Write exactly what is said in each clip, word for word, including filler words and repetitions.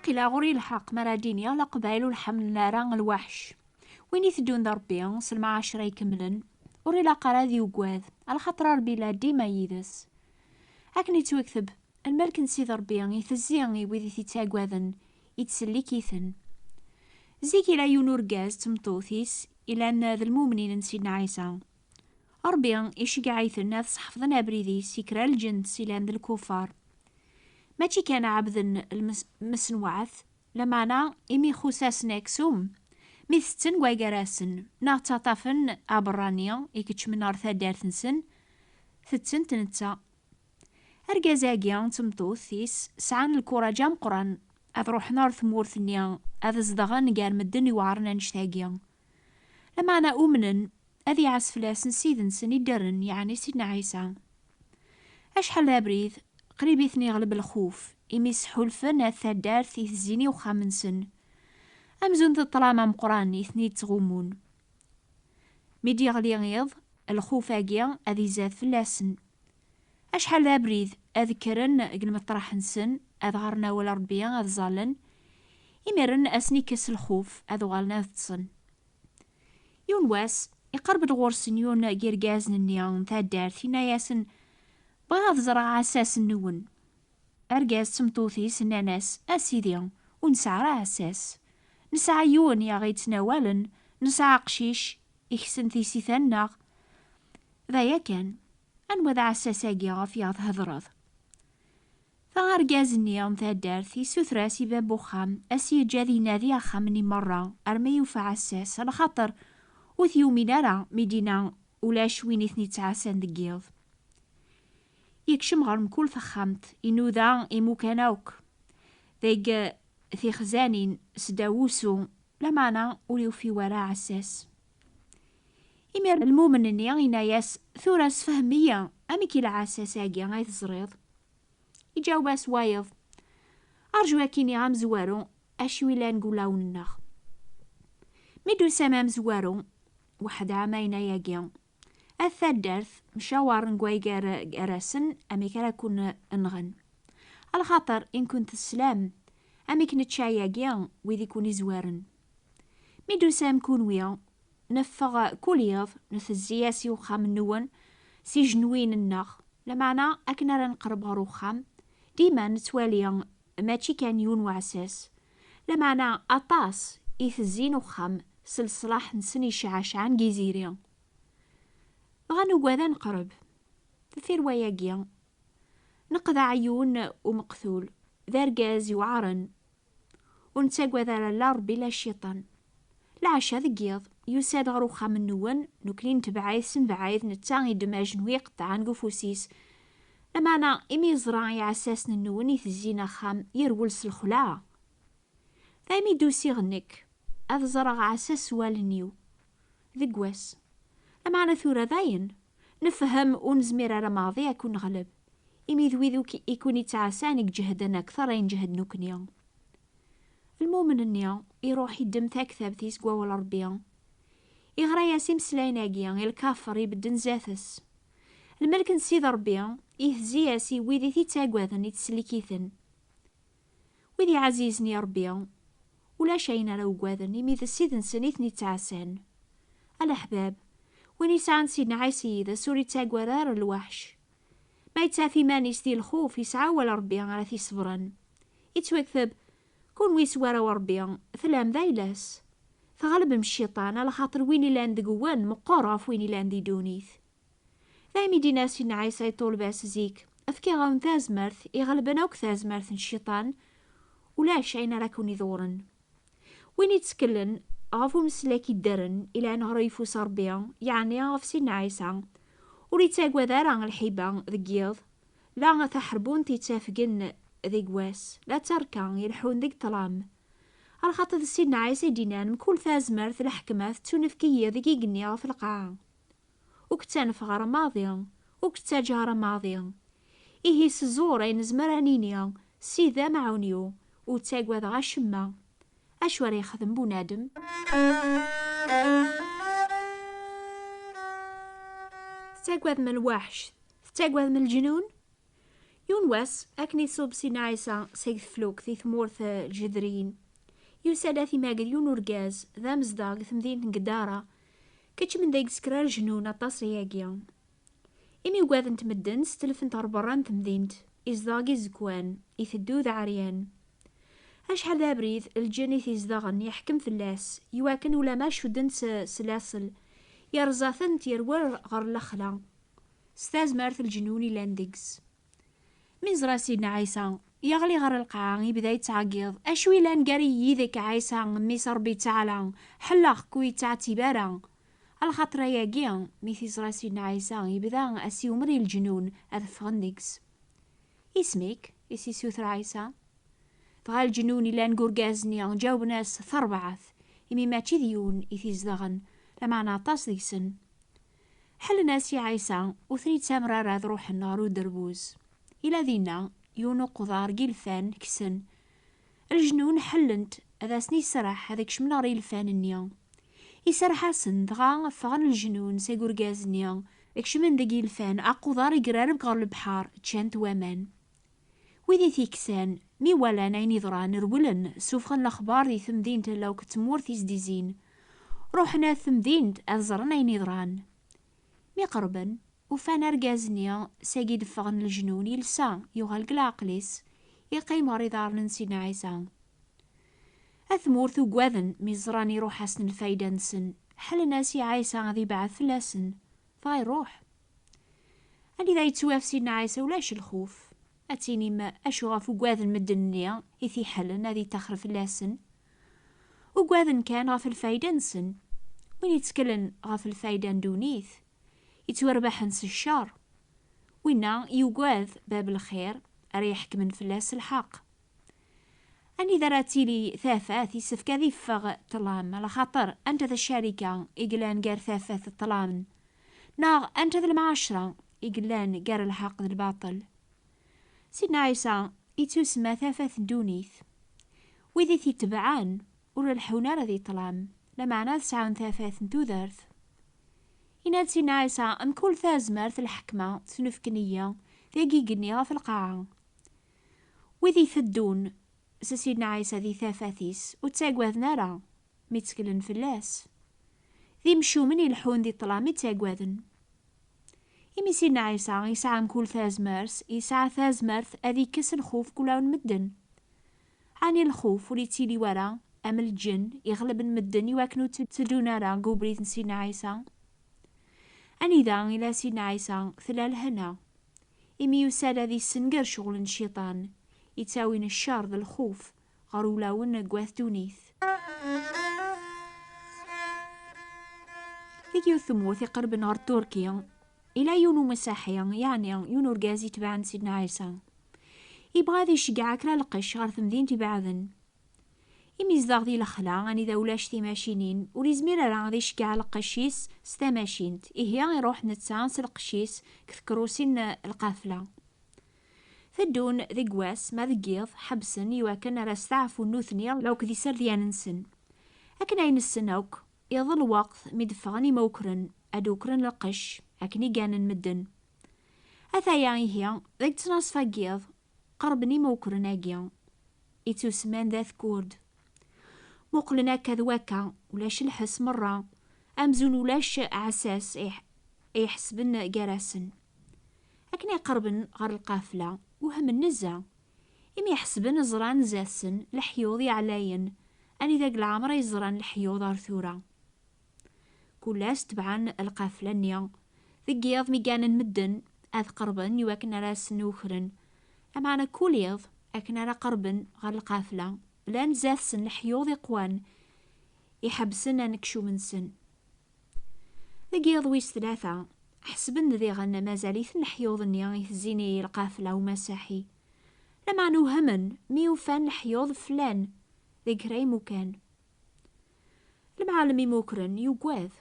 Aql-aɣ ur ilḥeq mi ara d-iniɣ leqbayel ur ḥemmlen ara lweḥc. Win iteddun d Ṛebbi s lmeɛacra ikemlen, ur ilaq ara ad yugad, alaxaṭer Ṛebbi yella dima yid-s. Akken ittwakteb, lmelk n Sidi Ṛebbi itezzi i wid i t-ittagaden, ittsellik-iten. Zik ila yiwen urgaz d tmeṭṭut-is ilan d lmumnin n Sidna Ɛisa. Ṛebbi iceggeɛ-iten ad sḥefḍen abrid-is i kra lǧens ilan d lkufar. Mačči kan ɛebden lmes-, lmesenwaɛt, lameɛna imi ixuṣ-asen aksum, mi tetten deg wagar-asen, neɣ ttaṭṭafen aberrani ikeččmen ɣer taddart-nsen, tetten-t netta. Argaz-agi d tmeṭṭut-is sɛan lkuraǧ ameqqran ad ruḥen ɣer tmurt-nni, ad zedɣen gar medden iweɛren annect-agi. Lameɛna umnen ad iɛas fell-asen Ssid-nsen iddren, yeɛni Sidna Ɛisa. Acḥal d abrid, qrib i ten-iɣleb lxuf, imi sḥulfen at taddart itezzin i uxxam-nsen. Amzun d ṭṭlam ameqqran i ten-ittɣummun. Mi d-yeɣli iḍ, lxuf-agi ad izad fell-asen. Acḥal d abrid ad kkren deg lmeṭraḥ-nsen, ad ɣren awal Ṛebbi, ad ẓallen. Imiren ad sen-ikkes lxuf, ad uɣalen ad ṭṭsen. Yiwen wass, iqerreb-d ɣur-sen yiwen n yirgazen-nni n taddart, yenna-yasen: "Bɣiɣ ad ẓreɣ aɛessas-nwen." Argaz d tmeṭṭut-is nnan-as: "A Sidi, ur nesɛi ara aɛessas. Nesɛa yiwen i aɣ-yettnawalen, nesɛa aqcic, iksen tisita-nneɣ. D aya kan. Anwa d aɛessas-agi ɣef i aɣ-thedreḍ?" Dɣa argaz-nni n taddart yessuter-as i bab uxxam a s-yeǧǧ ad inadi axxam-nni merra arma yufa aɛessas, alaxaṭer ur t-yumin ara mi d-yenna ulac win i ten-ittɛassan deg yiḍ. Yekcem ɣer mkul texxamt, inuda imukan akk, deg tixzanin, sdaw wusu, lameɛna ur yufi wara aɛessas. Imir lmumen-nni yenna-yas: "Tura sefhem-iyi, amek i lɛessas-agi ay teẓriḍ?" Iǧaweb-as wayeḍ: "Arju akkin-i amezwaru, acu yellan deg wulawen-nneɣ." Mi d-tusam amezwaru, weḥd-am ayen ayagi. At taddart mcawaren deg way gar-, gar-asen amek ara ken-nɣen. Alaxaṭer in ken-teslam, amek nečča ayagi wid i ken-izwaren? Mi d-tusam kunwi, neffeɣ kul yiḍ, ntezzi-as i uxxam-nwen s ijenwiyen-nneɣ, lameɛna akken ara nqerreb ɣer uxxam, dima nettwali mačči kan yiwen uɛessas, lameɛna aṭas i tezzin uxxam s leṣlaḥ-nsen iceɛcaɛen deg yiziri. Dɣa nugad ad neqreb. Deffir wayagi, neqḍeɛ yiwen umeqtul, d argaz iweɛren, ur nettagad ara la Ṛebbi la cciṭan. Lɛecca deg yiḍ, yusa-d ɣer uxxam-nwen, nekkni netbeɛ-it s mebɛid, netta iddem ajenwi iqeṭṭɛen deg ufus-is. Lameɛna, imi yeẓra iɛessasen-nwen itezzin axxam, yerwel s lxelɛa. Daymi d-usiɣ nekk, ad ẓreɣ aɛessas s wallen-iw. Deg wass. Lameɛna tura dayen, nefhem ur nezmir ara maḍi ad kun-neɣleb, imi d wid uk-, i kun-ittɛassan i iǧehden akteṛ ayen ǧehden nekkni. Lmumen-nni iruḥ iddem taktabt-is deg wawal Ṛebbi. Iɣra-yas imeslayen-agi i lkafer ibedden zdat-s. Lmelk n Sidi Ṛebbi itezzi-yas i wid i t-ittagaden, ittsellik-iten. Wid iɛzizen i Ṛebbi, ulac ayen ara ugaden, imi d Ssid-nsen i ten-ittɛassan. A leḥbab, win isɛan Sidna Ɛisa yid-s ur ittagad ara lweḥc. Ma yettaf iman-is di lxuf, yesɛa awal Ṛebbi ara t-iṣebren. Ittwakteb: "Kunwi s warraw Ṛebbi, tellam d ayla-s. Tɣelbem cciṭan, alaxaṭer win ilan deg-wen meqqer ɣef win ilan di ddunit." Daymi d-yenna Sidna Ɛisa iṭuleb-as zik: "Fkiɣ-awen tazmert iɣelben akk tazmert n cciṭan, ulac ayen ara ken-iḍurren." Win itteklen ɣef umeslak iddren ilan ɣer uyeffus Ṛebbi, yeɛni ɣef Sidna Ɛisa, ur ittagad ara lḥiba deg yiḍ, la taḥerbunt ittafgen deg wass, la tarka ileḥḥun deg ṭṭlam. Alaxaṭer d Sidna Ɛisa i d-yennan: "Mkul tazmert leḥkma tettunefk-iyi deg igenni ɣef lqaɛa." Ur k-ttanfeɣ ara maḍi, ur k-ttaǧǧaɣ ara maḍi. Ihi s ẓẓur ay nezmer ad nini: "Sidi d amɛawen-iw, ur ttagadeɣ acemma." Acu ara yexdem bunadem? Tettagadem lweḥc, tettagadem leǧnun? Yiwen wass, akken iṣub Sidna Ɛisa seg teflukt i tmurt, eh, Lǧedriyin, yusa-d ad t-imaged yiwen urgaz d amezdaɣ deg temdint n Gedara. Keččmen deg-s kra n leǧnun aṭas ayagi. Imi ugadent medden, stelfent ɣer berra n temdint, izdeɣ deg izekwan, iteddu d aɛeryan. Acḥal d abrid, lǧen i t-izedɣen yeḥkem fell-as, iwakken ulamma cudden-t s, s laṣel, yerẓa-tent yerwel ɣer lexla, s tazmert n leǧnun yellan deg-s. Mi yeẓra Sidna Ɛisa, yeɣli ɣer lqaɛa, yebda yettɛeggiḍ: "Acu yellan gar-i yid-k, Ɛisa, mmi-s Ṛebbi Ttaɛla? Ḥelleɣ-k, ur yi-ttɛettib ara. Alaxaṭer ayagi, mi t-yeẓra Sidna Ɛisa, yebda a s-yummer i leǧnun ad ffɣen deg-s." "Isem-ik?" i s-yessuter Ɛisa. Dɣa leǧnun yellan deg urgaz-nni ǧawben-as: "Tarbaɛt, imi mačči d yiwen i t-izedɣen, lameɛna aṭas deg-sen." Ḥellen-as i Ɛisa, ur ten-ittamer ara ad ruḥen ɣer uderbuz. Ila dinna, yiwen uquḍar n yilfan kksen. Leǧnun ḥellen-t ad asen-iserreḥ ad kecmen ɣer yilfan-nni. Iserreḥ-asen, dɣa ffɣen leǧnun seg urgaz-nni, kecmen deg yilfan, aquḍar igrareb ɣer lebḥer, ččan-t waman. Wid i t-ikksan, mi walan ayen yeḍran, rewlen, ssufɣen lexbar di temdint lawk d tmurt i s-d-izzin. Ruḥen ar temdint ad ẓren ayen yeḍran. Mi qerben, ufan argaz-nni sagi d-ffɣen leǧnun, yelsa, yuɣal deg leɛqel-is, yeqqim ɣer iḍarren n Sidna Ɛisa. At tmurt ugaden mi ẓran iruḥ-asen lfayda-nsen, ḥellen-as i Ɛisa ad ibɛed fell-asen, dɣa iruḥ. Anida yettwaf Sidna Ɛisa ulac lxuf. Ad tinim acu ɣef ugaden medden-nni i t-iḥellen ad itaxer fell-asen? Ugaden kan ɣef lfayda-nsen. Win itteklen ɣef lfayda n ddunit, ittwarbaḥen s ccer. Winna yugad bab lxir ara iḥekmen fell-as lḥeqq. Anida ara tili tafat, yessefk ad iffeɣ ṭṭlam, alaxaṭer anta d ccarika i yellan gar tafat d ṭṭlam? Neɣ anta d lemɛacra i yellan gar lḥeqq d lbaṭel? Sidna Ɛisa yettusemma tafat n ddunit. Wid i t-itebɛen ur leḥḥun ara di ṭṭlam, lameɛna ad sɛun tafat n tudert. Yenna-d Sidna Ɛisa: "Mkul tazmert, lḥekma, tnufken-iyi, tagi igenni ɣef lqaɛa." Wid iteddun s Sidna Ɛisa di tafat-is, ur ttagaden ara mi tteklen fell-as. D imcumen ileḥḥun di ṭṭlam i ttagaden. Imi Sidna Ɛisa yesɛa mkul tazmert, yesɛa tazmert ad ikkes lxuf deg wulawen n medden. Ɛni lxuf ur yettili wara am lǧen iɣelben medden iwakken ur tteddun ara deg ubrid n Sidna Ɛisa? Anida ila Sidna Ɛisa tella lehna, imi yusa-d ad issenger ccɣel n cciṭan, ittawin ccer d lxuf ɣer ulawen n wat ddunit. Deg yiwet tmurt iqerben ɣer Turki, ila yiwen umasaḥi, yeɛni yiwen urgaz itebɛen Sidna Ɛisa. Ibɣa ad iceggeɛ kra lqecc ɣer temdint ibeɛden. Imi yezdeɣ di lexla, anida ulac timacinin, ur izmir ara ad iceggeɛ lqecc-is s tamacint, ihi iruḥ netta s lqecc-is deg tkeṛṛusin n lqafla. Teddun deg wass, ma deg yiḍ, ḥebsen iwakken ara steɛfun nutni lawk d iserdiyen-nsen. Akken ay nessen akk, iḍ lweqt mi d-ffɣen imawkren ad ukren lqecc akken i gganen medden. Ataya ihi, deg ttnaṣfa n yiḍ, qerben imawkren-agi ittusemman d at Kurd. Muqlen akka d wakka, ulac lḥess merra, amzun ulac aɛessas i, i iḥesben gar-asen. Akken ay qerben ɣer lqafla, wehmen nezzeh, imi ḥesben ẓran zdat-sen leḥyuḍ iɛlayen, anida deg leɛmer ay ẓran leḥyuḍ ar tura. Kul ass tebɛen lqafla-nni. Deg yiḍ mi gganen medden ad qerben iwakken ara sen-ukren. Lameɛna kul iḍ akken ara qerben ɣer lqafla, llan zdat-sen leḥyuḍ iqwan iḥebsen anekcum-nsen. Deg yiḍ wis tlata, ḥesben diɣen mazal-iten leḥyuḍ-nni i tezzin i lqafla umasaḥi. Lameɛna uhmen mi ufan leḥyuḍ flan deg kra imukan. Lemɛalem imukren yugad.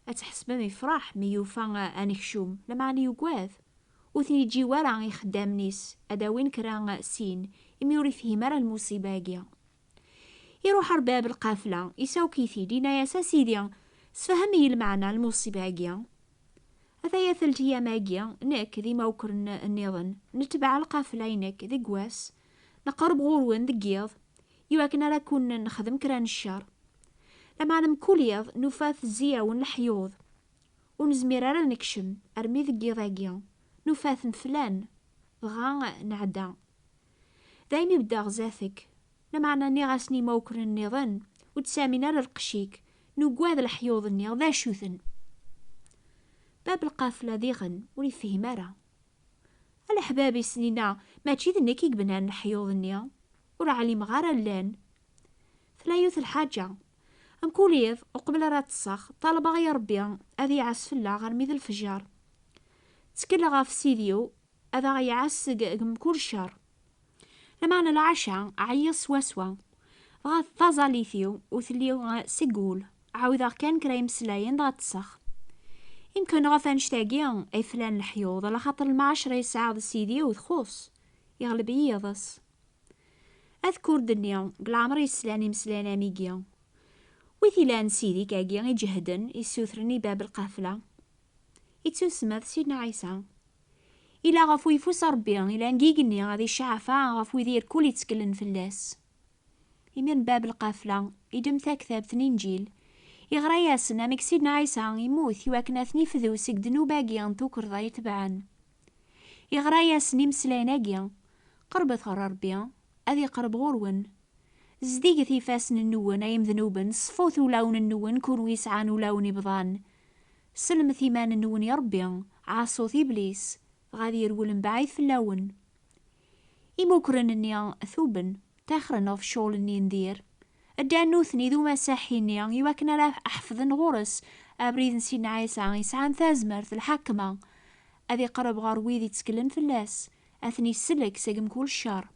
Ad tḥesbem ifraḥ mi yufa anekcum, lameɛna yugad. Ur ten-iǧǧi wara ixeddamen-is ad awin kra sin, imi ur ifhim ara lmuṣiba-agi. Iruḥ ar bab lqafla, isawk-it-id, yenna-yas: "A Sidi, sefhem-iyi lmeɛna n lmuṣiba-agi." Ataya-t ltiyam-agi, nekk d imawkren nniḍen, netbeɛ lqafla-inek deg wass, neqreb ɣur-wen deg yiḍ, iwakken ara kun-nexdem kra n ccer. Lameɛna mkul yiḍ nufa-t tezzi-yawen leḥyuḍ, ur nezmir ara ad nekcem armi deg yiḍ-agi, nufa-ten flan, dɣa nɛedda. Daymi beddeɣ zdat-k, lameɛna nniɣ-asen i imawkren nniḍen, ur d-sɛin ara lqecc-ik, nugad leḥyuḍ-nni d acu-ten. Bab lqafla diɣen ur yefhim ara. A leḥbab-is, nina, mačči d nekk i yebnan leḥyuḍ-nni, ur ɛlimeɣ ara llan. Tella yiwet lḥaǧa. Mkul iḍ, uqbel ara ṭṭseɣ, ṭalbeɣ i Ṛebbi ad iɛas fell-aɣ armi d lefjer. Ttekleɣ ɣef Sidi-w ad aɣ-iɛas seg, seg mkul ccer. Lameɛna lɛaca, ɛyiɣ swaswa. Dɣa taẓallit-iw ur telli, eh, seg wul. Ɛawdeɣ kan kra imeslayen dɣa ṭṭseɣ. Imken ɣef annect-agi ay flan leḥyuḍ, ala xaṭer lmeɛcra yesɛa d Sidi-w txuṣ. Iɣleb-iyi yiḍes. Ad kurd-nni deg leɛmer yeslan imeslayen am igi. Wi t-ilan Sidi-k-agi iǧehden, issutren i bab lqafla? Ittusemma d Sidna Ɛisa. Ila ɣef uyeffus n Ṛebbi ilan deg igenni ad iceɛɛef ɣef wid irkul itteklen fell-as. Imiren bab lqafla iddem taktabt n Inǧil, iɣra-yasen amek Sidna Ɛisa immut iwakken ad ten-ifdu seg ddnub-agi n tukerḍa itebɛen. Iɣra-yasen imeslayen-agi: Qerbet ɣer Ṛebbi, ad iqreb ɣur-wen. Zdiget ifassen-nwen, ay imednuben, ṣfut ulawen-nwen, kunwi yesɛan ulawen ibḍan. Sellmet iman-nwen i Ṛebbi, ɛaṣut Iblis, dɣa ad yerwel mbaɛid fell-awen. Imukren-nni tuben, taxren ɣef ccɣel-nni n dir. Ddan nutni d umasaḥi-nni iwakken ara ḥefḍen ɣur-s abrid n Sidna Ɛisa yesɛan tazmert, lḥakma, ad iqreb ɣer wid itteklen fell-as, ad ten-isellek seg mkul ccer.